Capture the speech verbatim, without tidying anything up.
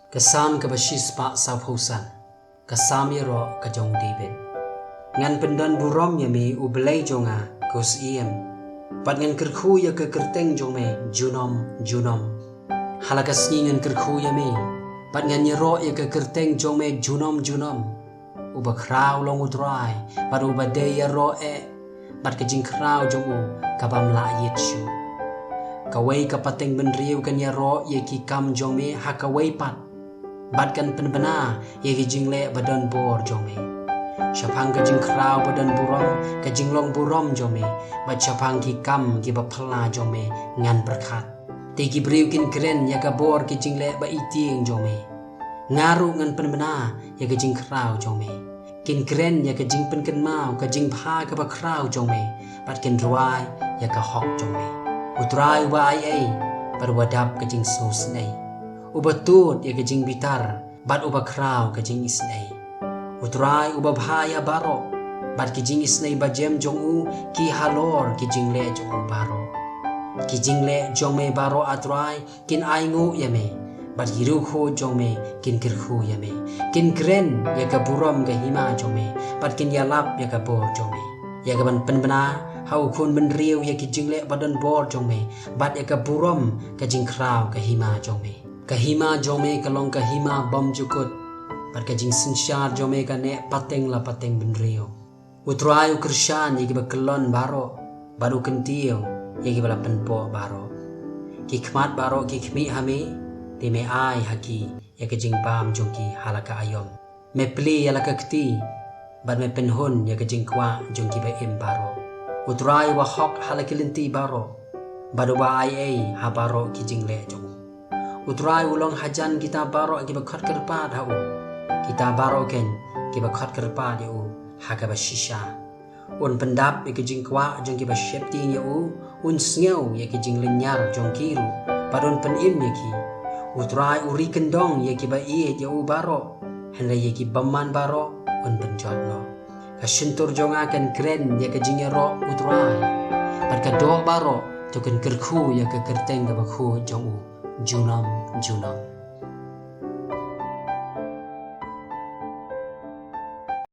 Ka Salm kaba shispah sawphew san. Ka Salm ïaroh ka jong u David. Ngan pyndon burom ïa me, u Blei jong nga, ko Syiem, bad ngan kyrkhu ïa ka kyrteng jong me junom junom. Ha la ka sngi ngan kyrkhu ïa me, bad ngan ïaroh ïa ka kyrteng jong me junom junom. Uba khraw long u Trai, bad uba dei ïaroh eh, bad ka jingkhraw jong u ka bym lah ïit shuh. Kawei ka pateng bynriew kan ïaroh ïa ki kam jong me ha kawei pat, bad kan pynbna ïa ki jingleh ba don bor jong me. Shaphang ka jingkhraw ba don burom, ka jinglong burom jong me, bad shaphang ki kam kiba phylla jong me ngan pyrkhat. Te ki briew kin kren ïa ka bor ki jingleh ba itieng jong me. Nga ruh ngan pynbna ïa ka jingkhraw jong me. Kin kren ïa ka jingpynkynmaw ka jingbha kaba khraw jong me, bad kin rwai ïa ka hok jong me. U Trai uba ai ei, bad uba dap ka jingsngewsynei, uba tud ïa ka jingbitar, bad uba khraw ka jingisynei. U Trai uba bha ïa baroh, bad ki jingisynei bajem jong u ki halor ki jingleh jong u baroh. Ki jingleh jong me baroh, A Trai, kin ainguh ïa me, bad ki riewkhuid jong me kin kyrkhu ïa me. Kin kren ïa ka burom ka hima jong me, bad kin ïalap ïa ka bor jong me. Ïa kaban pynbna ha u khun bynriew ïa ki jingleh ba don bor jong me, bad ïa ka burom ka jingkhraw ka hima jong me. Ka hima jong me ka long ka hima bymjukut, bad ka jingsynshar jong me ka neh pateng la pateng bynriew. U Trai u kyrshan ïa kiba kyllon baroh, bad u kyntiew ïa kiba la pynpoh baroh. Ki khmat baroh ki khmih ha me, te me ai ha ki ïa ka jingbam jong ki ha la ka aïom. Me plie ïa la ka kti, bad me pynhun ïa ka jingkwah jong kiba im baroh. U Trai uba hok ha la ki lynti baroh, bad uba ai ei ha baroh ki jingleh jong u. U Trai u long hajan kita baroh kiba khot kyrpad ha u, kita baroh kein kiba khot kyrpad ïa u ha kaba shisha. Un pyndap ïa ka jingkwah jong kiba sheptieng ïa u, un sngew ïa ki jinglynñiar jong ki ruh, bad un pynim ïa ki. U Trai u ri kyndong ïa kiba ïeit ïa u baroh, hynrei ïa ki bymman baroh un pynjot noh. Ka shyntur jong nga kan kren ïa ka jingïaroh U Trai, bad ka doh baroh to kan kyrkhu ïa ka kyrteng kaba khuid jong u junom junom.